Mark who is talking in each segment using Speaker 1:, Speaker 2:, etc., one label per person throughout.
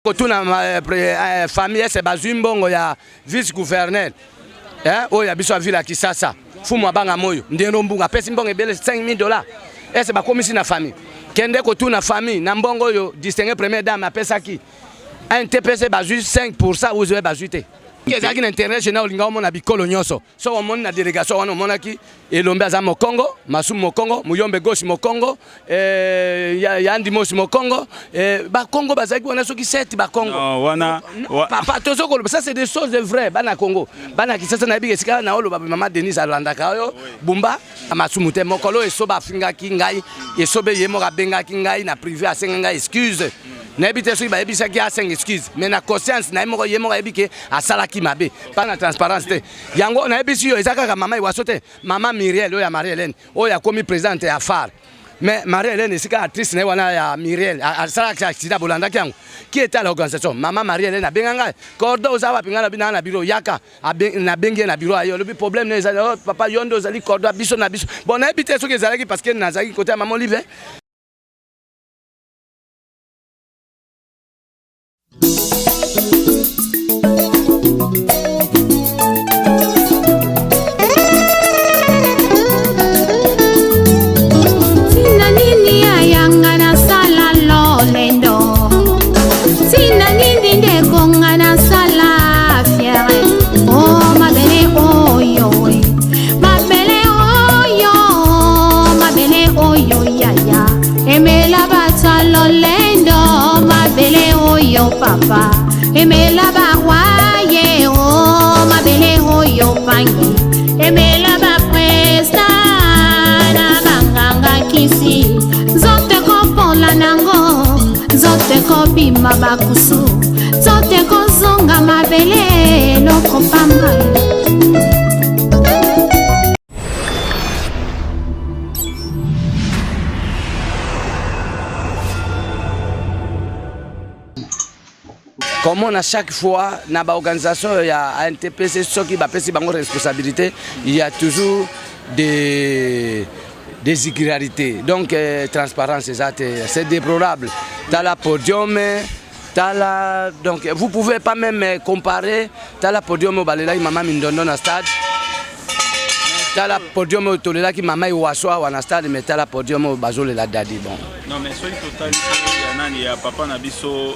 Speaker 1: Kotuna eh, eh, famille ese bazwi mbongo ya vice gouverneur eh, oyo ya biso ya ville ya Kisasa fumu abanga moyo ndeno mbunga apesi mbongo ebele 5000 dollars ese bakomisi na famille kende kotuna famille na mbongo oyo distingue première dame apesaki ntpc bazwi 5 pourcent oyo bazwi te ezalaki na intérêt général olinga omona bikolo nyonso soki omoni na delegation wana omonaki elombe aza mokongo masumu mokongo muyombe gauche mokongo eh, yandi mosi mokongo eh, bakongo bazalaki wana soki 7 bakongo
Speaker 2: no, wana
Speaker 1: wa... papa tozo koloba ça c'est des choses de vrai bana congo bana kisasa nayebi esika na oloba mama denise alandaka oyo bumba masumu te mokolo esobe afingaki ngai esobe ye moko abengaki ngai na privé asenga ngai excuse nayebi te soki bayebisaki asenga excuse mais na conscience na ye moko ye moko ayebi ke asalaki mabe mpa na transparence te yango nayebisi yo eza kaka mama iwaso te mama miriel oyo ya marie helene oyo akomi présidente ya phare mais marie helene esika actrice na ye wana ya miriel asalaki accident bolandaki yango qui était à l'organisation mama marie helene abenga ngai cordo oza wapi ngai nabi na biro yaka nabengi ye na biro aye olobi problème na ezali oh, papa yo nde ozali cordo biso na biso bon nayebi te soki ezalaki parce que nazalaki kote ya mama olive.
Speaker 3: Tina nini ayanga nasala lolendo tina nini ndeko nga nasala fiere o oh, mabele oyo mabele oyo mabele oyo yaya emela bato lolendo mabele oyo papa emela barwaye o oh, mabele oyo pangi emela bapresta na banganga kisi nzoto ekopola nango nzoto ekobima bakusu nzoto ekozonga mabele eloko pamba.
Speaker 1: Komona chaque fois na baorganisation ya ANTPC soki bapesi bango responsabilité, il y a toujours des irrégularités, donc transparence eza te, c'est déplorable. Tala podium, tala, donc vous pouvez pas même comparer. Tala podium oyo balelaki mama Mindondo na stade, tala podium oyo tolelaki mama Iwaso awa na stade, mais tala podium oyo bazolela Dadi. Bon.
Speaker 2: Non, mais soki totali ya nani, ya papa na biso,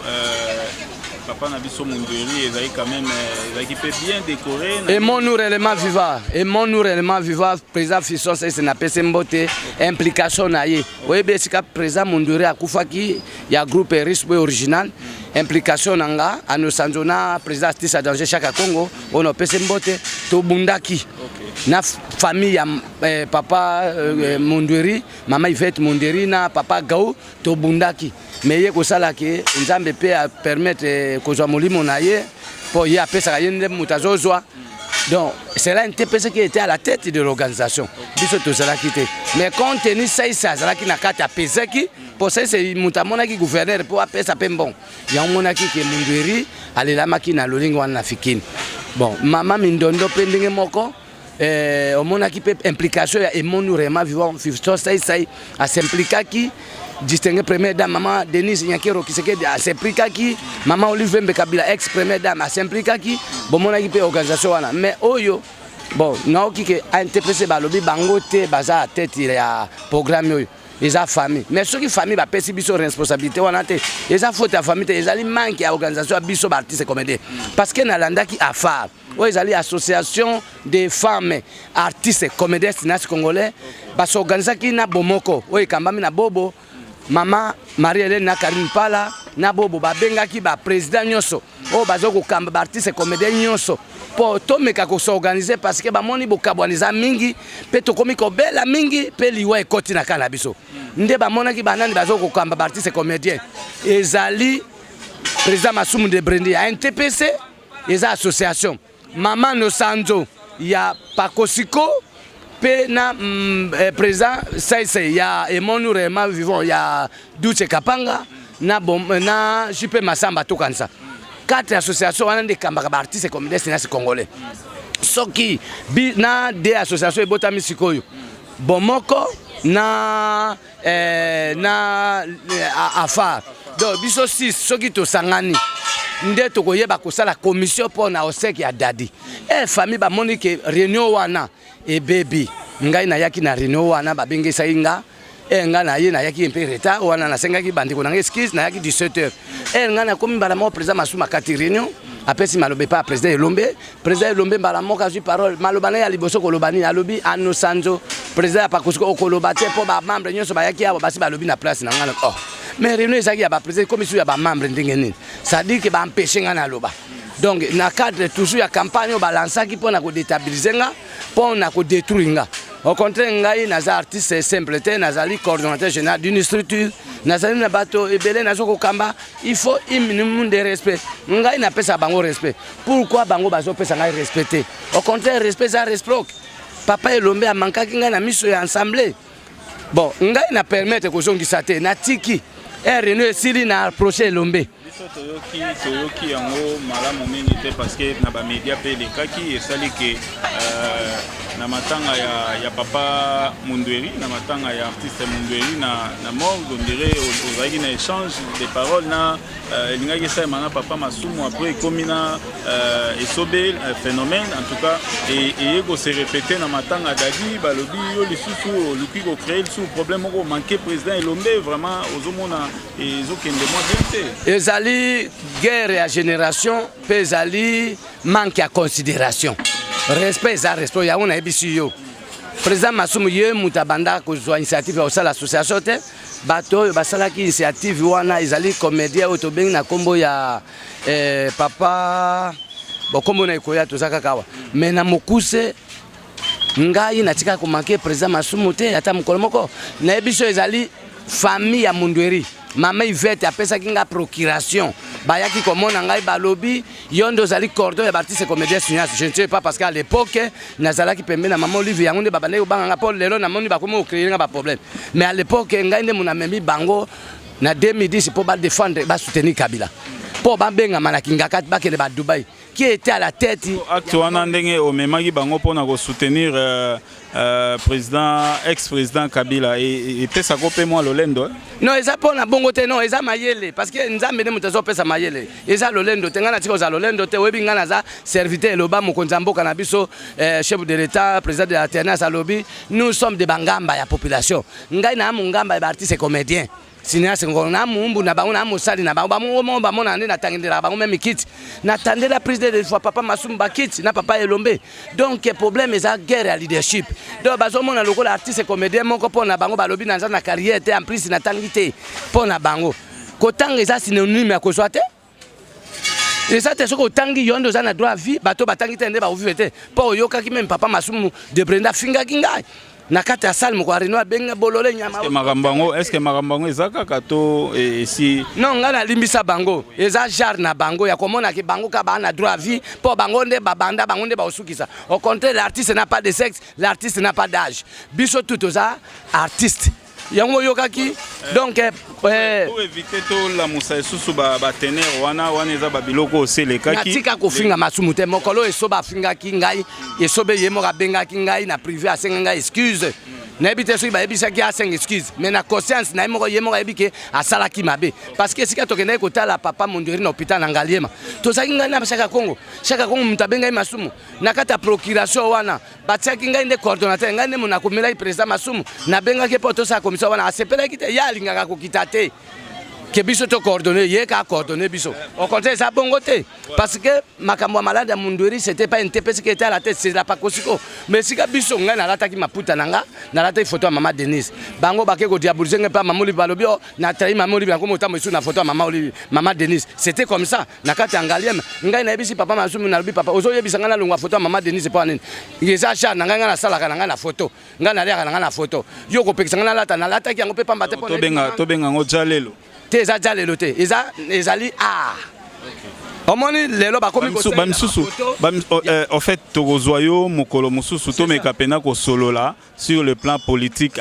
Speaker 2: papa na biso Mundweri, ezalaki quand même ezalaki mpe bien décoré.
Speaker 1: Aimons-nous réellement vivant, aimons-nous réellement vivant. Président Fiston Saïs napesi mbote, implication na ye oyebi esika président Mundweri akufaki ya groupe Risque original, implication na nga anosanzo na président artiste à danger Chaka Congo oyo napesi mbote, tobundaki na famille ya papa Mundweri, mama Yvette Mundweri na papa Gau, tobundaki mais ye kosala ke Nzambe mpe apermettre kozwa molimo na ye mpo ye apesaka ye nde moto azozwa. Donc c'est la NTPC qui était à la tête de l'organisation, biso tozalaki te, mais compte tenu Saïsa azalaki na kati apesaki mpo Saïsa moto amonaki gouverneur mpo apesa mpe mbongo yango monaki ke Mundweri alelamaki na lolingo wana na Fikini. Bon, mama Mindondo mpe ndenge moko omonaki mpe implication ya Emonu réellement vivant Fiston Saïsai asimplikaki, distingué première dame mama Denise Nyakero Kisekedi asimplikaki, mama Olive Mbe Kabila ex première dame asimplikaki, bomonaki mpe organisation wana. Mais oyo bon naoki ke ANTPC balobi bango te baza à tête ya programme oyo eza famille, mais soki famille bapesi biso responsabilité wana te, eza faute ya famille te, ezali manque ya organisation ya biso baartiste comédien, parce que nalandaki affaire oyo ezali association des femmes artistes comédiens cinéastes congolais basorganisaki na bomoko oyo ekambami na bobo mama Marie Hélène na Karine Pala na bobo babengaki baprésident nyonso oyo baza kokamba baartiste comédien nyonso mpo tomeka kosorganiser, parce que bamoni bokabwana eza mingi mpe tokomi kobela mingi mpe liwa ekoti na kaka na biso. Nde bamonaki banani baza kokamba baartiste comédien, ezali président Masumu de Brendi ya NTPC, eza association mama Nosanzo ya Pakosiko mpe na président Saise ya Emonu réellement vivant ya Duce Kapanga na, bom, na JP Masamba. Tokanisa quatre association wana nde ekambaka baartiste comédien cinéaste congolais. Soki bi, na de association ebotami sikoyo bomoko na afar. Donc biso 6, soki tosangani nde tokoyeba kosala commission mpo na obsèques ya Dadi. E famille bamoni ke réunion wana ebebi. Ngai nayaki na réunion wana, babengisaki nga. E ngai na ye nayaki mpe retard wana, nasengaki bandeko na ngai excuse, nayaki 17 heures. E ngai nakomi mbala moko, président Masumu akati réunion, apesi maloba epai ya président Elombe. Président Elombe mbala moko azwi parole. Maloba na ye ya liboso koloba nini? Alobi: "Anosanzo, président ya Pakosiko, okoloba te mpo bamembre nyonso bayaki awa, basi balobi na place na ngai." Oh, mais réunion ezalaki ya baprésident, ekomi su ya bamembre ndenge nini? C'est-à-dire ke baempêche ngai naloba. Donc na cadre toujours ya campagne oyo balansaki mpo na kodéstabiliser nga, mpo na kodétruire nga. Au contraire, ngai naza artiste simple te, nazali coordonnateur général d'une structure, nazali na bato ebele nazo kokamba. Il faut un minimum de respect. Ngai napesa bango respect, pourquoi bango bazopesa ngai respect te? Au contraire, respect eza réciproque. Papa Elombe amankaki ngai na miso ya assemblée. Bon, ngai na permettre kozongisa te, natiki. E réunion esili, na approche Elombe.
Speaker 2: Biso toyoki yango malamu mingi te, parce que na bamédia mpe elekaki, esali ke na matanga ya papa Mundweri, na matanga ya artiste Mundweri na morgue, on dirait ozalaki na échange de parole na elingaki esalema na papa Masumu. Après ekomi na Esobe phénomène. En tout cas, eye kose répéter na matanga Dadi. Balobi yo lisusu oluki kocréer lisusu problème moko, manquer président Elombe. Vraiment, ozomona ezokende mwa bien te.
Speaker 1: Ezali guerre ya génération mpe ezali manque ya considération. Respect eza respect. Yango nayebisi yo, président Masumu ye moto abanda kozwa initiative ya kosala association te. Bato oyo basalaki initiative wana ezali comédien oyo tobengi na nkombo ya papa bo, nkombo na ekoya, toza kaka awa. Mais na mokuse, ngai natikaka komanquer président Masumu te ata mokolo moko. Nayebi so ezali famille ya Mundweri, mama Ivete apesaki nga procuration. Bayaki komona ngai, balobi: "Yo nde ozali coordo ya baartiste comédien cinéaste." Je ne sais pas, parce que à l'époque nazalaki pembeni na mama Olive, yango nde babandaki kobanga nga, mpo lelo namoni bakomi kocréer nga baproblème. Mais à l'époque, ngai nde moto amemi bango na 2010 mpo badéfendre, basoutenir Kabila, mpo babengama na Kingakati, bakende ba Dubai. Qui était à la tête?
Speaker 2: Acte wana, ndenge omemaki bango mpona kosoutenir président, ex président Kabila, epesako mpe mwa lolendo, eh?
Speaker 1: Non, eza mpo na bongo te. Non, eza mayele, parce que Nzambe nde moto azopesa mayele. Eza lolendo te. Ngai natika kozala lolendo te. Oyebi, ngai naza serviteur. Eloba mokonzi ya mboka na biso, chef de l'État, président de l'alternance, alobi: "Nous sommes de bangamba ya population." Ngai naa mongamba ya baartiste comédien cinéaste, ngolo na mumbu na bango, na mosali na bango. Bango mo bamona nde natangendelaka bango meme kiti, natandela prise de fois papa Masumu bakiti na papa Elombe. Donc problème eza guerre ya leadership. Donc bazomona lokola artiste comédien moko mpo na bango, balobi naza na carrière te, en plus natangi te. Mpo na bango, kotanga eza synonyme ya kozwa te. Eza te soki otangi, yo nde oza na droit à vie, bato batangi te nde bakovivre te. Mpo oyokaki meme papa Masumu de Brenda afingaki ngai na kati ya salle moko ya réunion, abenga bolole, nyama.
Speaker 2: Makambo yango, est ce que makambo yango eza kaka to esi?
Speaker 1: Non, ngai nalimbisa bango. Eza genre na bango ya komonaki bango kaka baa na droit à vie, mpo bango nde babanda, bango nde baosukisa. Au contraire, l'artiste n'a pas de sexe, l'artiste n'a pas d'âge. Biso tu toza artiste. Yango oyokaki donc
Speaker 2: Pour éviter tolamusa lisusu bateneur wana, eza babiloko oselekaki.
Speaker 1: Natika kofinga Masumu te. Mokolo Esobe afingaki ngai, Esobe ye moko abengaki ngai na privé, asenga ngai excuse. Nayebi te soki bayebisaki asenga excuse, mais na conscience na ye moko, ye moko ayebi ke asalaki mabe, parce que esika tokendaki kotala papa Mondori na hôpital na Ngaliema, tozalaki ngai na Chaka Congo. Chaka Congo moto abengai Masumu. Na kati ya procuration wana, batiaki ngai nde coordonnateur, ngai nde moto akomelaki président Masumu. Nabengaki mpo tosala commission wana, asepelaki te. Ye alingaka kokita te ke biso tocoordonne, ye ka coordonne biso. Au contraire, eza bongo te, parce que makambo ya malade ya Mundweri, c'était pas NTPC qui était à la tête, c'est la Pakosiko. Mais sika biso, ngai nalataki maputa na nga, nalataki photo ya mama Denise. Bango bake kodiaboliser ngai mpe mama Olive. Balobi o natrahi mama Olive, yango motambo esu na photo ya mama Olive, mama Denise. C'était comme ça na kati ya Ngaliema. Ngai nayebisi papa Masumu, nalobi: "Papa, ozoyebisa ngai nalongwa photo ya mama Denise mpo nini? Eza char na ngai. Ngai nasalaka na ngai na photo, ngai naliaka na ngai na photo. Yo kopekisa ngai nalata?" Nalataki yango mpe pamba te.
Speaker 2: Tobenga yango jalelo.
Speaker 1: Te, eza jalelo te, eza ezali art. Omoni lelo bakomi
Speaker 2: bamisusu. En fait, tokozwa yo mokolo mosusu, tomeka mpena kosolola sur le plan politique,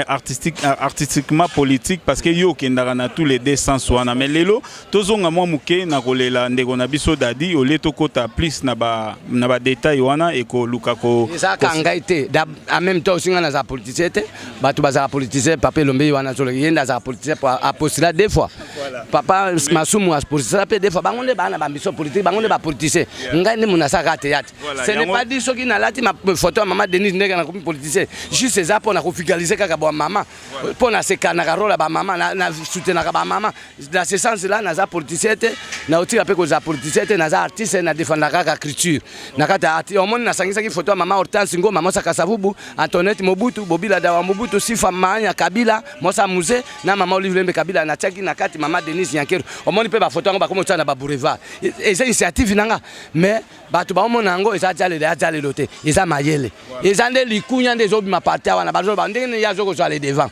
Speaker 2: artistique, artistiquement politique, parce que yo okendaka na tous les deux sens wana. Mais lelo tozonga mwa moke na kolela ndeko na biso Dadi, olie tokota plus na badétail wana ekoluka ko
Speaker 1: Ezalaka ngai te. En même temps aussi, ngai nazala politicien te. Bato bazala politicien, papa Elombe wana azoloka, ye nde azala politicien po apostula deux fois. Papa Masumu apostula mpe deux fois. Bango nde baa na baambition politique, bango nde bapoliticien. Ngai nde moto nasalaka théâtre. Ce n'est pas dit soki nalati photo ya mama Denise ndenge nakomi politicien. Juste eza mpo na kofigalize kaka bwa mama, mpo na sekanaka role ya bamama, na soutenaka bamama. Dans ce sens là, naza politicien te, naotika mpe kozala politicien te. Naza artiste, na défendaka kaka culture na kati ya artiste. Omoni nasangisaki photo ya mama Hortense Ngo, mama Sakasavubu, Antoinette Mobutu, Bobila Dawa Mobutu, Sifa Maanya Kabila, Mosa Muse na mama Olive Lembe Kabila. Natiaki na kati mama Denise Nyankero. Omoni mpe bafoto yango bakomi otia na baboulevard. Eza initiative na nga, mais bato baomona yango eza jalelo ya jalelo te, eza mayele, eza nde likunya nde ezobima parti wana. Bazoloba ndenge nini ye azokozwa le devant.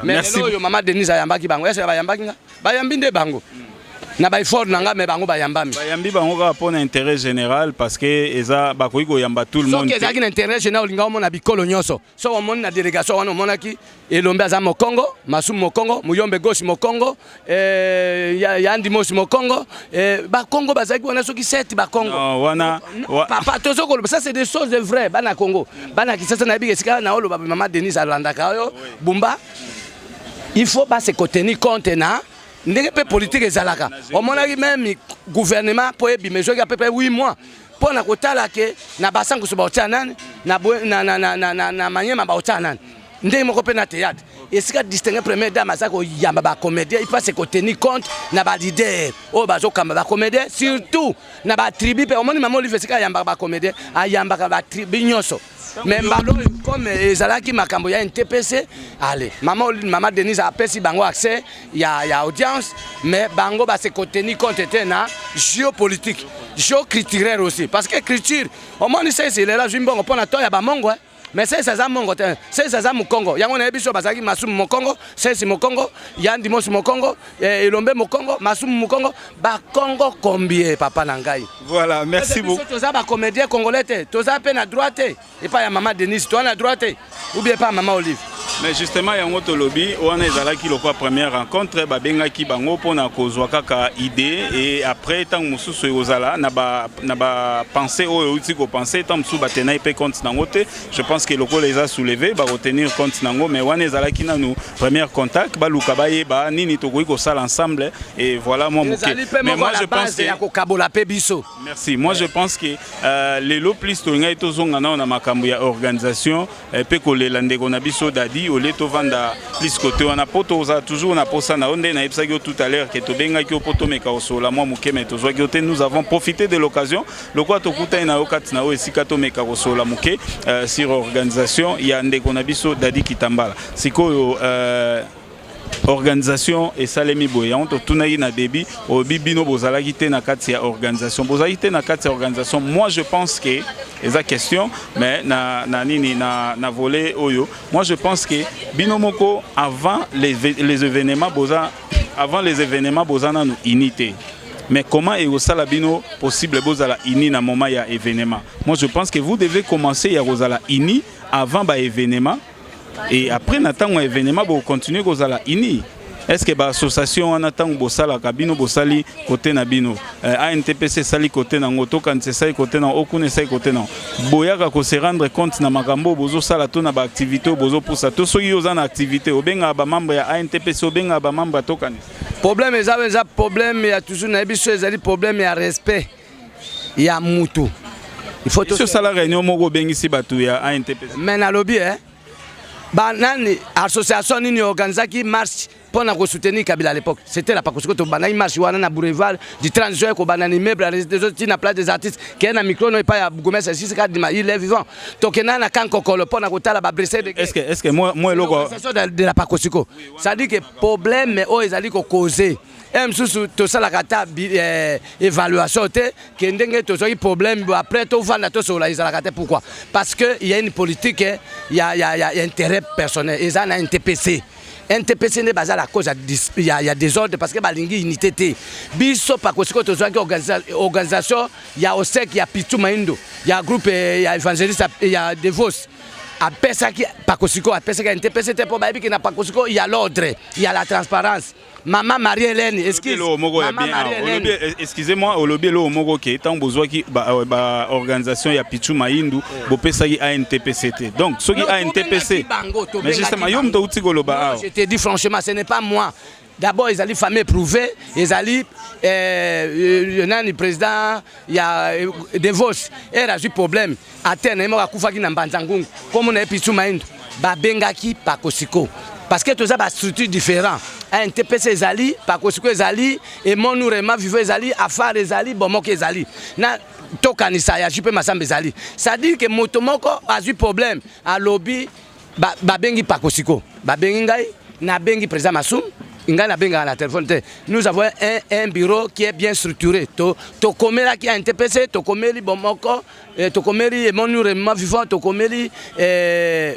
Speaker 1: Mais lelo oyo mama Denise ayambaki bango, ese bayambaki nga, bayambi nde bango na baeffort na nga, mais bango bayambami.
Speaker 2: Bayambi bango kaka mpo na intérêt général, parce que eza bakoki koyamba tout le monde.
Speaker 1: Soki ezalaki na intérêt général, olinga omona bikolo nyonso. Soki omoni na délégation wana, omonaki Elombe aza mokongo, Masumu mokongo, Muyombe Gauche mokongo, Yandi Mosi mokongo, bakongo bazalaki wana soki 7 bakongo.
Speaker 2: Non, wana
Speaker 1: Papa, tozo koloba, ça c'est des choses vraies. Bana Congo, bana Kisasa, nayebi esika na oloba. Mama Denise alandaka oyo Bumba. Il faut base kotenir compte na ndenge mpe politique ezalaka. Omonaki même gouvernement mpo ebima, ezwaki à peu près 8 mois mpo na kotala ke na basankusu baotia nani, na Manyema baotia nani. Ndenge moko mpe na théâtre, esika distingue première dame aza koyamba bacomédien, il faut se kotenir compte na baleader oyo bazokamba bacomédien, surtout na batribu. Mpe omoni mama Olive, esika ayambaka bacomédien, ayambaka batribu nyonso. Mais mbala oyo, comme ezalaki makambo ya NTPC, ale mama Denise apesi bango accès ya audience, mais bango base kotenir compte te na géopolitique, géoculturel aussi, parce que culture, omoni sesi lelo azwi mbongo mpo na to ya bamongo, eh. Mais sesi aza mongo te, sesi aza mokongo. Yango nayebi so bazalaki Masumu mokongo, sesi mokongo, Yandi Mosi mokongo, Elombe mokongo, Masumu mokongo. Bakongo combien, papa na ngai?
Speaker 2: Voilà, merci beaucoup.
Speaker 1: Toza bacomédien congolais te, toza mpe na droit te epai ya mama Denise, toza na droit te ou bien epai ya mama Olive.
Speaker 2: Mais justement, yango tolobi wana ezalaki lokwa première rencontre. Babengaki bango mpona kozwa kaka idée, et après ntango mosusu ekozala na bapensée oyo euti kopense. Ntango mosusu batenai mpe compte nango te. Je pense que lokola eza soulevé, bakotenir compte nango. Mais wana ezalaki nanu première contact, baluka bayeba nini tokoki kosala ensemble, et voilà mwa moke.
Speaker 1: Mais moi je pense que ya kokabola mpe biso.
Speaker 2: Merci. Moi je pense que lelo plus tolingai tozonga nao na makambo ya organisation mpe kolela ndeko na biso Dadi, olie tovanda plus côté wana, mpo tozala toujours na posa na yo. Nde nayebisaki yo tout à l'heure ke tobengaki yo mpo tomeka kosolola mwa moke, mais tozwaki yo te. Nous avons profité de l'occasion lokola tokutani na yo kati na yo esika tomeka kosolola moke sur organisation ya ndeko na biso Dadi Kitambala. Sikoyo organisation esalemi boye. Yango totunaki na début, oyebi bino bozalaki te na kati ya organisation, bozalaki te na kati ya organisation. Moi je pense que eza question, mais na nini na volet oyo, moi je pense que bino moko avant les événements, boza avant les événements, boza nanu unité. Mais comment ekosala bino possible bozala uni na moment ya événement? Moi je pense que vous devez commencer ya kozala uni avant ba événement, et après na ntango ya événement bokontinue kozala uni. Est ce que baassociation wana, ntango bosalaka, bino bosali kote na bino, ANTPC esali kote nango, Tokanisa esali kote nango, okuna esali kote nango, boyaka kose rendre compte na makambo oyo bozosala to na baactivité oyo bozopusa? To soki oza na activité, obengaka bamembre ya ANTPC, obengaka bamembre ya Tokanisa?
Speaker 1: Problème eza problème ya toujours, nayebi so ezali problème ya respect ya mutu.
Speaker 2: Il faut osala réunion moko, obengisi bato ya ANTPC?
Speaker 1: Mais nalobi, banani, association nini organisaki marche mpo na kosoutenir Kabila à l'époque? C'était la Pakosiko. Tobandaki marche wana na boulevard du 30 juin, kobanda na immeuble ti na place des artistes, keye na micro no epai ya Gomez esisika dima, il est vivant. Tokenda na Kankokolo mpo na kotala bablessé
Speaker 2: de Est ce que moi eloko
Speaker 1: de la Pakosiko, c'est à dire que problème oyo ezali kocauser e mosusu, tosalaka ata évaluation te ke ndenge tozwaki problème, après tovanda tosolola, ezalaka te. Pourquoi? Parce que il y a une politique ya intérêt personnel. Eza na NTPC. NTPC nde baza la cause ya désordre, parce que balingi unité te. Biso Pakosiko tozwaki organisation ya OSEC ya Pitu Maindo, ya groupe ya évangéliste ya Devos. Apesaki Pakosiko, apesaki NTPC te, mpo bayebi ke na Pakosiko ya l'ordre, ya la transparence. Mama Marie Hélène, excuse.
Speaker 2: Moko ya bien, olobi, excusez-moi, olobi eloko moko ke ntango bozwaki baorganisation ya Pichu Mayindu, bopesaki ANTPC te. Donc soki ANTPC, mais justement yo moto outi koloba awa.
Speaker 1: Je te dis franchement, ce n'est pas moi. D'abord ezali famille éprouvée, ezali nani, président ya Devos ere azwi problème ate na ye moko, akufaki na Mbanza Ngungu, kombo na ye Pichu Mayindu. Babengaki Pakosiko parce que toza bastructure différent. ANTPC ezali, Pakosiko ezali, Emonu Rema Vivo ezali, Afar ezali, Bomoko ezali, na tokanisa ya Jupe Masamba ezali. C'est-à-dire que moto moko azwi problème, alobi babengi Pakosiko, babengi ngai, nabengi président Masum. Ngai nabengaka na téléphone te. Nous avons un bureau qui est bien structuré. Tokomelaki ANTPC, tokomeli Bomoko, tokomeli Emonu Rema Vivant, tokomeli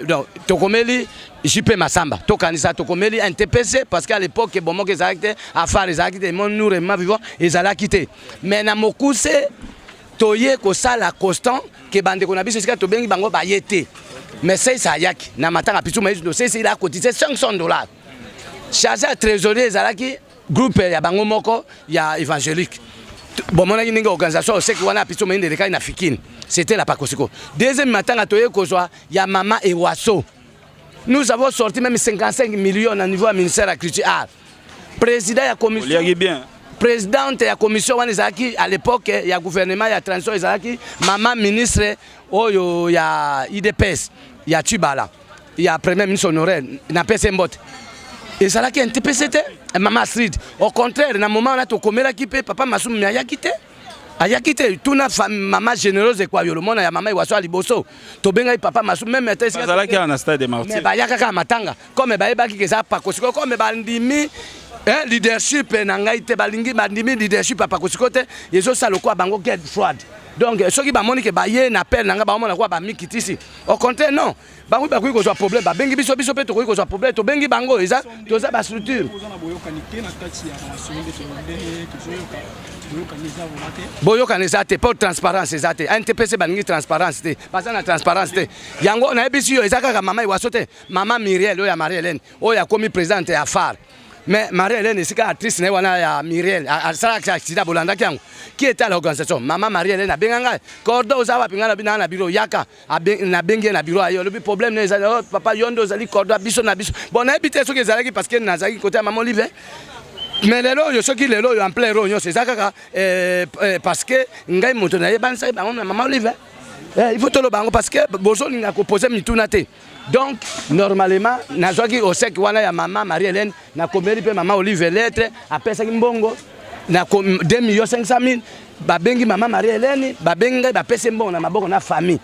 Speaker 1: donc tokomeli JP Masamba, tokanisa, tokomeli NTPC, parce qu'à l'époque Bomoko ezalaki te, Afar ezalaki te, Emonu Rema Vivant ezalaki te. Mais na mokuse toye kosala constant ke bandeko na biso, esika tobengi bango, baye te. Mais Seisa ayaki na matanga Pitu Mayizo. Seisa, il a cotisé 500 $. Chargé ya trésorier ezalaki groupe ya bango moko ya évangélique. Bomonaki ndenge organisation oseki wana Pitu Mayindo elekaki na Fikine, c'était la Pakosiko. Deuxième matanga toye kozwa ya mama Ewaso, nous avons sorti même 55 millions na niveau ya ministère ya culture art. Président ya commission
Speaker 2: Oliaki bien.
Speaker 1: Présidente ya commission wana ezalaki à l'époque ya gouvernement ya transition, ezalaki mama ministre oyo ya UDPS ya Tshibala, ya premier ministre honoraire, napesi mbote. Ezalaki NTPC te, mama Astrid. Au contraire, na moment wana tokomelaki mpe papa Masumu, ayaki te, ayaki te. Tuna mama Généreuse Ekwayolo, mwana ya mama Ewaso ya liboso. Tobengaki papa Masumu même ata esika
Speaker 2: Bazalaki awa na stade de
Speaker 1: mais
Speaker 2: Martyr.
Speaker 1: Bayaka kaka matanga comme bayebaki ke eza Pakosiko, comme bandimi leadership na ngai te, balingi bandimi leadership ya Pakosiko te. Ezosala lokola bango guerre froide. Donc soki bamoni ke baye na appel na ngai, baomona lokola bamikitisi. Au contraire, non, bango bakoki kozwa problème, babengi biso, biso mpe tokoki kozwa problème, tobengi bango. Eza toza bastructure.
Speaker 4: Oza na boyokani te na kati ya banation nde tozoyoka, boyokani eza vraiment te.
Speaker 1: Boyokani eza te mpo transparence eza te. NTPC balingi transparence te, baza na transparence te. Yango nayebisi yo, eza kaka mama Ewaso te, mama Muriel oyo ya Marie Hélène, oyo akomi présidente ya Phare. Mais Marie Hélène, esika actrice na ye wana ya Muriel asalaki accident, bolandaki yango. Qui était à l'organisation? Mama Marie Hélène abenga ngai: "Cordo, oza wapi?" Ngai nabi naa na bureau, yaka. Nabengi ye na bureau, aye, olobi problème na ezali: "Oh, papa, yo nde ozali cordo ya biso na biso." Bon, nayebi te soki ezalaki parce que nazalaki côté ya mama Olive. Mais lelo oyo, soki lelo oyo ampleur oyo nyonso eza kaka parce que ngai moto nayebanisaki bango na mama Olive. Il faut toloba yango parce que bozolinga kopose mituna te. Donc normalement nazwaki oseki wana ya mama Marie Hélène, nakomeli mpe mama Olive lettre, apesaki mbongo na 2 millions 500 000. Babengi mama Marie Hélène, babengi ngai, bapesi mbongo na maboko na famille.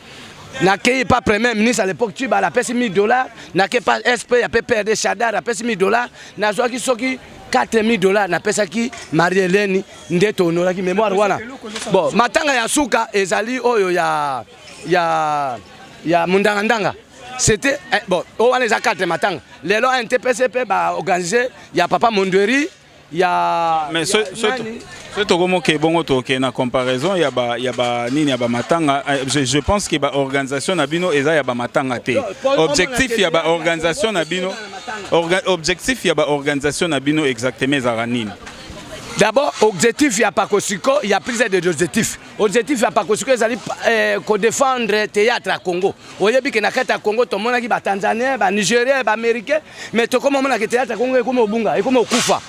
Speaker 1: Nakei pa premier ministre à l'époque Tshibala, apesi 1000 $. Nakei pa SP ya PPRD Shadar, apesi 1000 $. Nazwaki soki 4000 $, napesaki Marie Hélène, nde tohonoraki mémoire wana. Bon, matanga ya suka ezali oyo ya Mundangandanga. C'était bon, oyo wana eza 4 matanga. Lelo NTPC mpe baorganize ya papa Mondweri ya
Speaker 2: Mais so tokomoke bongo, tokende na comparaison ya ba nini, ya bamatanga. Je pense que baorganisation na bino eza ya bamatanga te. Objectif ya baorganisation na bino, objectif ya baorganisation na bino exactement ezalaka nini?
Speaker 1: D'abord, objectif ya Pakosiko, il y a plusieurs objectifs. Objectif ya Pakosiko ezali kodéfendre théâtre ya Congo. Oyebi ke na kati ya Congo tomonaki batanzanien, banigérien, baaméricain, mais tokoma omonaki théâtre ya Congo ekomi obunga, ekomi okufa.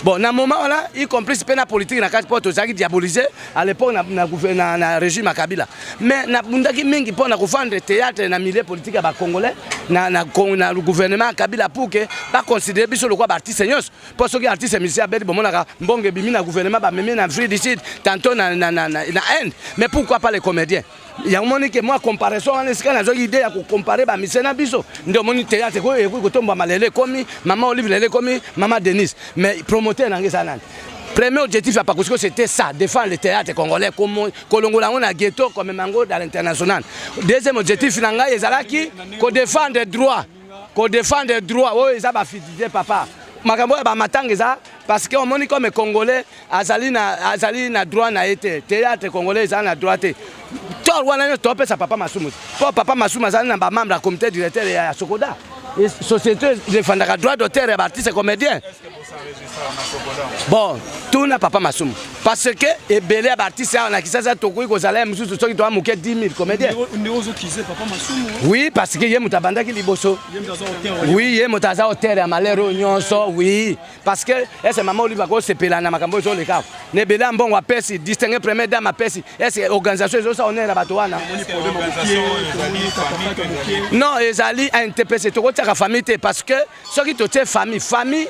Speaker 1: Bon, na moment wana, y compris mpe na politique na kati, mpo tozalaki diabolisé à l'époque na régime ya Kabila. Mais nabundaki mingi mpo na kofendre théâtre na milieu politique ya bacongolais, na gouvernement ya Kabila, pour ke baconsidere biso lokola baartiste nyonso. Mpo soki artiste musicien abeti, bomonaka mbongo ebimi na gouvernement, bamemi na Afrique du Sud, tantôt na Inde. Mais pourquoi pas les comédiens? Yango moni ke mwa comparaison wana, esika nazwaki idée ya kocompare bamusicien na biso, nde omoni théâtre ekoki kotombwama. Lelo ekomi mama Olive, lelo ekomi mama Denise, mais promoteur nange eza nani? Premier objectif ya Pakosiko, c'était ça: défendre le théâtre congolais, kolongola yango na ghetto, komema yango dans l'international. Deuxième objectif na ngai ezalaki kodéfendre droit. Kodéfendre droit oyo eza bafutilité, papa. Makambo oyo bamatanga eza parce que omoni comme Congolais azali na droit na ye te. Théâtre congolais ezali na droit te. Tort wana nyonso topesa papa Masumu, mpo papa Masumu azali na bamembre ya comité directeur ya Sokoda. Société defandaka droit d'auteur ya baartiste comédien. Bon, tuna papa Masumu, parce que ebele ya baartiste awa na Kisasa, tokoki kozala ye mosusu soki toa moke 10 000 comédien. Oui, parce que ye moto abandaki liboso. Oui, ye moto aza auteur ya malheur oyo nyonso. Oui, parce que ese mama Olive akosepela na makambo ezoleka na ebele ya mbongo apesi distingue première dame apesi? Ese organisation ezosala honneur na bato wana? Non, ezali NTPC. Tokotiaka famille te, parce que soki totie famille, famille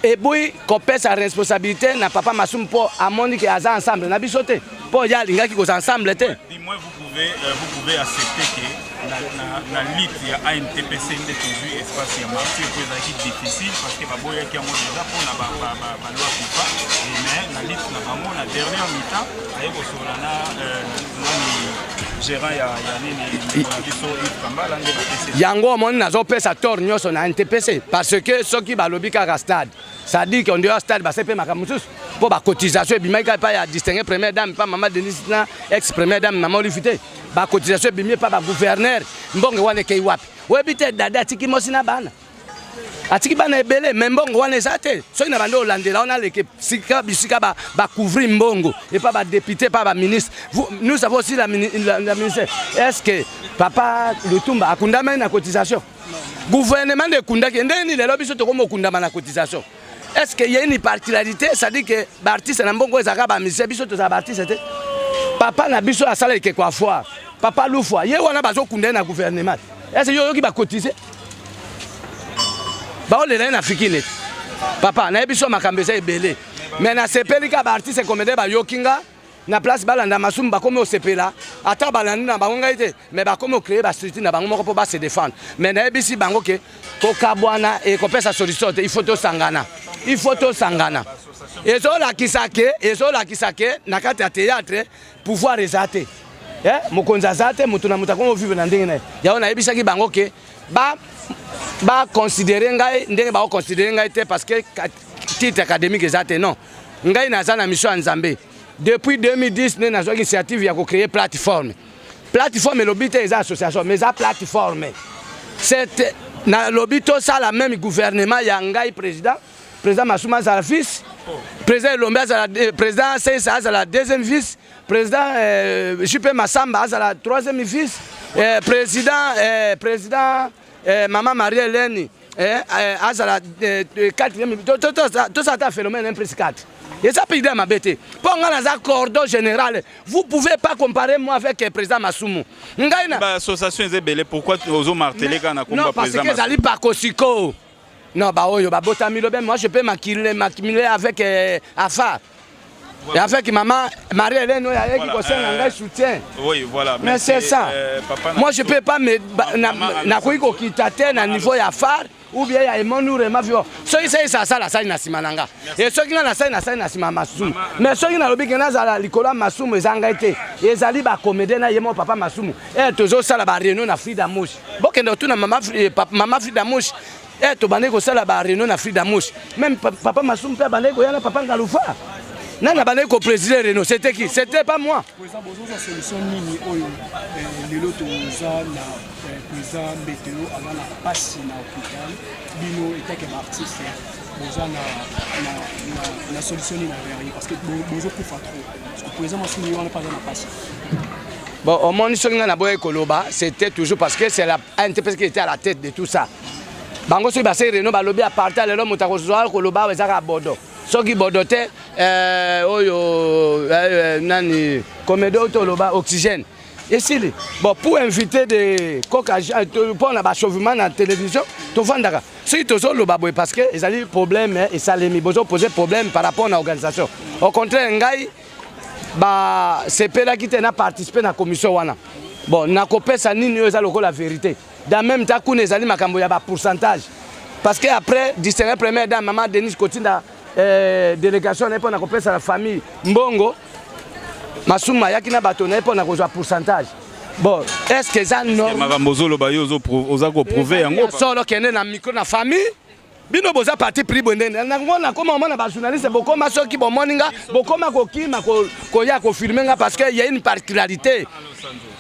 Speaker 1: eboyi kopesa responsabilité na papa Masumu, mpo amoni ke aza ensemble na biso te, mpo ye alingaki kozala ensemble te.
Speaker 2: Du moins, vous pouvez accepter que na lutte ya ANTPC nde tozwi espace ya Martyr, mpo ezalaki difficile parce que baboyaki yango déjà mpona baloi FIFA. Mais na lutte na bango, na dernière mi-temps, aye kosolola na nani, gérant ya nini, ndeko na biso Yves Kambala, nde bapesi.
Speaker 1: Yango omoni, nazopesa tort nyonso na NTPC, parce que soki balobi kaka stade, c'est-à-dire que ondeo stade base mpe makambo mosusu, mpo bacotisation ebimaki kaka epai ya distingue première dame, mpa mama Denis na ex première dame mama Olive te. Bacotisation ebimi epa bagouverneur. Mbongo wana ekei wapi? Oyebi te. Dada atiki mosi na bana, atiki bana ebele, me mbongo wana eza te. Soki na bandi olandela wana, aleke sika bisika bacouvrir mbongo epa badéputé, epa baministre. Nous avons aussi la ministère. Est ce que papa Lutumba akundamaki na cotisation? Gouvernement nde ekundaki. Ndenge nini lelo biso tokomi okundama na cotisation? Est ce que y a une particularité, c'est à dire que baartiste na mbongo ezalaka bamusicien? Biso tozala baartiste te. Papa na biso asala ekeko ya foire, papa Lufwa, ye wana bazokunda ye na gouvernement. Est ce yo oyoki bacotiser baolela ye na fikine? Papa, nayebi so makambo eza ebele, mais nasepeli ka baartiste comédien bayoki nga na place balanda Masumu. Bakomi osepela, ata balandi na bango ngai te, mais bakomi ocréer bastructure na bango moko mpo base défendre. Mais nayebisi bango ke kokabwana ekopesa solution te. Il faut tosangana, il faut tosangana. Ezolakisa ke na kati ya théâtre pouvoir eza te. Mokonzi aza te, moto na moto akomi ovivre na ndenge na ye. Yango nayebisaki bango ke baconsidérer ngai ndenge bakoconsidérer ngai te, parce que titre académique eza te. Non, ngai naza na mission ya Nzambe. Depuis 2010 nde nazwaki initiative ya kocréer plateforme. Plateforme elobi te eza association, mais eza plateforme. C'est nalobi tosala même gouvernement ya ngai président. Président Masumu azala fils, président Elombe azala, président Sensa azala deuxième vice président, Jupe Masamba azala troisième vice président, mama Marie Hélène azala quatrième. Tosala ta phénomène 1 plus 4, eza mpe idée ya mabe te, mpo ngai naza cordon général. Vous pouvez pas comparer moi avec président Masumu. Ngai na
Speaker 2: Baassociation eza ebele, pourquoi ozomarteler kaka na komba?
Speaker 1: Non, parce que ezali pakosiko. Non, baoyo babotami lobe, moi je peux m'accumuler avec Afar et avec maman Marie-Hélène oyo ayeki kosenga ngai soutien.
Speaker 2: Oui, voilà.
Speaker 1: Mais c'est ça. Moi, je peux pas me, nakoki kokita te na niveau ya Phare ou bien ya Emonurema vio. Soki salisa asala, asali na nsima na nga. E soki nga nasali, nasali na nsima ya Masumu. Mais soki nalobi ke nazala likolo ya Masumu, eza ngai te, ezali bacomédien na ye moko papa Masumu. E tozosala baréunion na Frida Mush. Bokende kotuna mama Frida Mush. E tobandaki kosala baréunion na Frida Mush. Même papa Masumu mpe abandaki koya na papa Ngalufa. Nani abandaki koprésider réunion? C'était qui? C'était pas moi.
Speaker 4: Président, bozozwa solution nini oyo lelo toza na président Mbetelo aza na pasi na hôpital? Bino etake baartiste, boza na solution nini envers ye? Parce que bozokufa trop, parce que président Masumu wana mpe aza na pasi.
Speaker 1: Bon, omoni, soki ngai naboyaki koloba, c'était toujours parce que c'est la ANTPC qui était à la tête de tout ça. Bango soki basali réunion, balobi à partir lelo moto akozwa koloba awa ezaka bodo. Soki bodo te, oyo nani, comédie oyo toloba oxygène esili. Bon, pour inviter de koka mpona bachauffement na télévision, tovandaka. Soki tozoloba boye, parce que ezali problème esalemi, bozopose problème par rapport na organisation. Au contraire, ngai basepelaki te na participe na commission wana. Bon, nakopesa nini oyo eza lokola vérité? Dans même temps, kuna ezali makambo ya bapourcentage, parce que après distingue première dame mama Denis kotinda délégation na ye mpo na kopesa na famille mbongo, Masumu ayaki na bato na ye mpo na kozwa pourcentage. Bon, est ce que eza normal?
Speaker 2: Makambo ozoloba, yo oza koprouver yango?
Speaker 1: Solo, kende na micro na famille. Bino boza parti pris boye ndenge nango. Nakoma omona bajournaliste bokoma, soki bomoni nga, bokoma kokima koya kofilmer nga, parce que y a une particularité,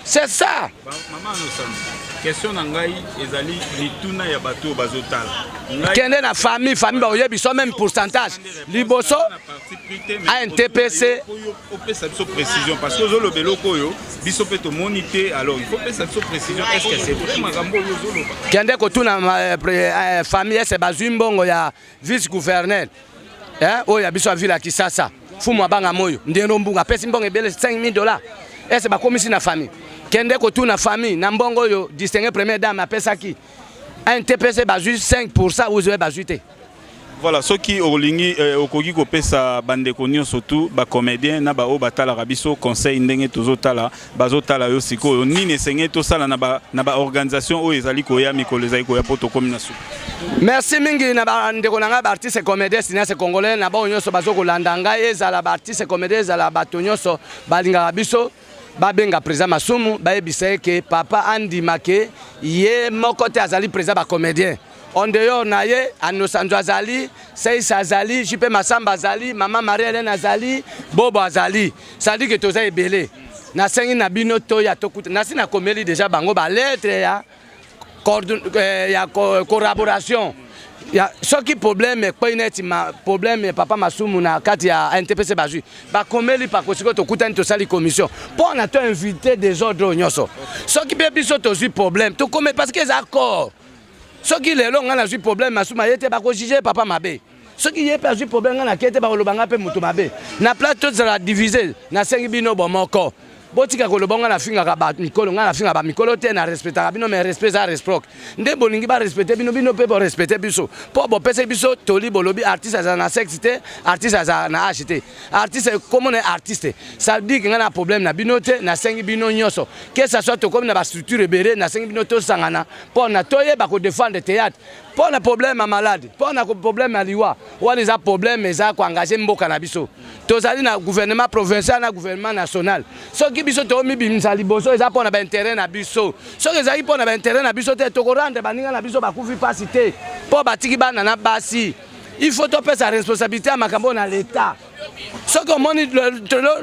Speaker 1: c'est ça.
Speaker 2: Mama Anosanzo, question na ngai ezali mituna ya bato oyo bazotala.
Speaker 1: Kende na famille, famille baoyebi so même pourcentage liboso ANTPC.
Speaker 2: Opesa biso précision, parce que ozoloba eloko oyo biso mpe tomoni te. Alors il faut pesa biso précision, est ce que c'est vrai makambo oyo ozoloba?
Speaker 1: Kende kotuna famille ese bazwi mbongo ya vice gouverneur oyo ya biso ya ville ya Kisasa, fumu abanga moyo ndeno mbunga apesi mbongo ebele, 5000 $. Ese bakomisi na famille? Kende kotuna famille na mbongo oyo distingué première dame apesaki ANTPC, bazwi 5 % oyo bazwi te.
Speaker 2: Voilà, soki olingi, okoki kopesa bandeko nyonso tu bacomédien na baoyo batalaka biso conseil, ndenge tozotala, bazotala yo sikoyo, nini esengeli tosala na baorganisation oyo ezali koya, mikolo ezali koya, mpo tokómi na suka?
Speaker 1: Merci mingi na bandeko na ngai baartiste comédien, cinéaste congolais, na bao nyonso bazokolanda ngai, ezala baartiste comédien, ezala bato nyonso balingaka biso. Babenga président Masumu, bayebisa ye ke papa andima ke ye moko te azali président bacomédien. En dehors na ye, Anosanzo azali, Seis azali, Jipe Masamba azali, mama Marie Helene azali, Bobo azali, c'est-à-dire ke toza ebele. Nasengi na bino toya tokuta. Nasi nakomeli déjà bango balettre ya ya collaboration ya soki problème ekwei neti problème ya papa Masumu na kati ya NTPC, bazwi bakomeli pako. Sikoyo tokutani, tosali commission mpo na to inviter désordre oyo nyonso. Soki mpe biso tozwi problème, tokome, parce que eza accord. Soki lelo ngai nazwi problème, Masumu aye te, bakojuger papa mabe. Soki ye mpe azwi problème, ngai nake te, bakoloba ngai mpe moto mabe. Na place tozala divise, nasengi bino bomoko. Botika koloba ngai nafingaka bamikolo. Ngai nafingaka bamikolo te, na respectaka bino, mais respect eza réciproque. Nde bolingi barespecte bino, bino mpe borespecte biso, mpo bopesaki biso toli. Bolobi artiste azala na sexe te, artiste azala na age te, artiste komona artiste. Ça veut dire que ngai na problème na bino te. Nasengi bino nyonso, que ça soit tokomi na bastructure ebele, nasengi bino tosangana mpo na toyeba kodéfendre théâtre. Mpo na problème ya malade, mpo na problème ya liwa, wana eza problème eza koengager mboka na biso. Tozali na gouvernement provincial na gouvernement national. Soki biso tomibimisa liboso, eza mpo na baintérêt na biso. Soki ezalaki mpo na baintérêt na biso te, tokorendre baninga na biso bakufi mpasi te, mpo batiki bana na basi. Il faut topesa responsabilité ya makambo na l'État. Soki omoni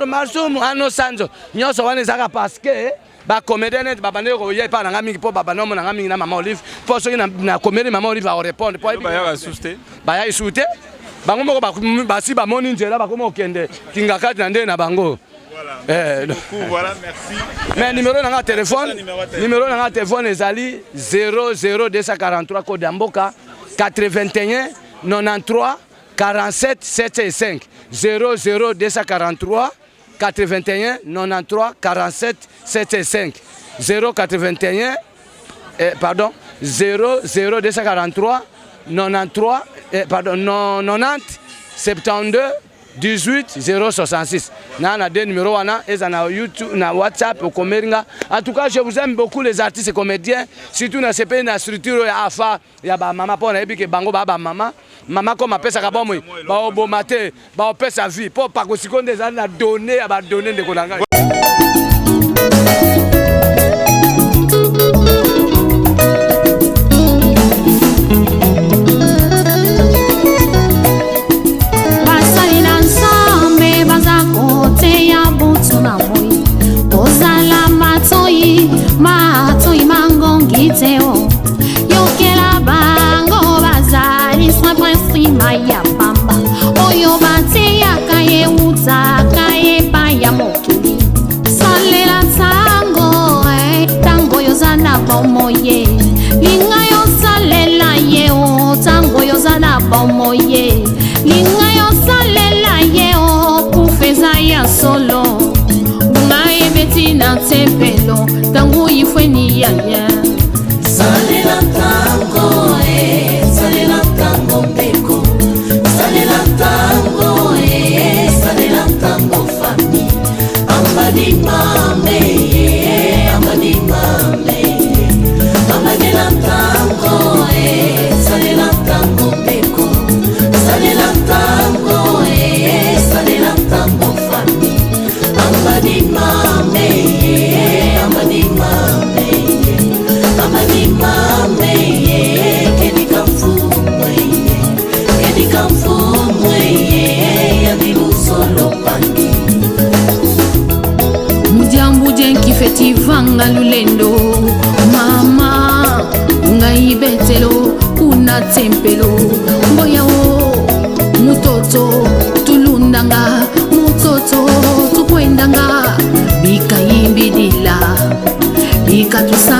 Speaker 1: Masumu, Anosanzo nyonso wana, ezalaka parce que bacomédien neti babandi koya epai na nga mingi, mpo babandi omona nga mingi na mama Olive, mpo soki nakomeli mama Olive, akorépondre. Mpo baya lisusu te. Bango moko basi bamoni nzela, bakoma kokende kinga kati na ndenge na bango.
Speaker 2: Voilà, merci.
Speaker 1: Mais numéro na nga téléphone, numéro na nga téléphone ezali 00243, code ya mboka, 81 93 47 75. 00243 81 93 47 75. 081, pardon, 00243 93, pardon, 90 72 18 066. Na deux numéro wana, eza na YouTube, na WhatsApp, okomeli nga. En tout cas, je vous aime beaucoup, les artistes et comédiens, surtout na sepeli na structure ya afa ya bamama, mpo nayebi ke bango baa bamama. Mama koma apesaka bomoi, baoboma te, baopesa vie, mpo pako sikoyo nde ezali na donne ya badonne, ndeko na ngai.
Speaker 3: Basali na Nzambe baza koteya butu na moi. Kozala matoi, matoi mangongi te o yokela bango. Bazali simple nsima ya pamba oyo bateyaka, eutaka epai ya mokili. Salela ntango, ntango oyo oza na bomoi. Linga yosalela ye o ntango oyo oza na bomoi. Linga yosalela ye o kufa eza ya solo. Ngunga ebeti na tempelo ntango ifweni yaya.
Speaker 5: Salela ntango e, salela ntango ndeko, salela ntango e, salela ntango famille. Ambadi mame ye, ambadi mame ye, ambadela ntango e, salela ntango ndeko, salela ntango e, salela ntango famille. Ambadi mame ye, ambadi mame.
Speaker 3: Feti vanga lulendo mama ngai betelo kuna tempelo mboyao mutoto tulundanga mutoto tukwendanga bikayimbidila bikatusa.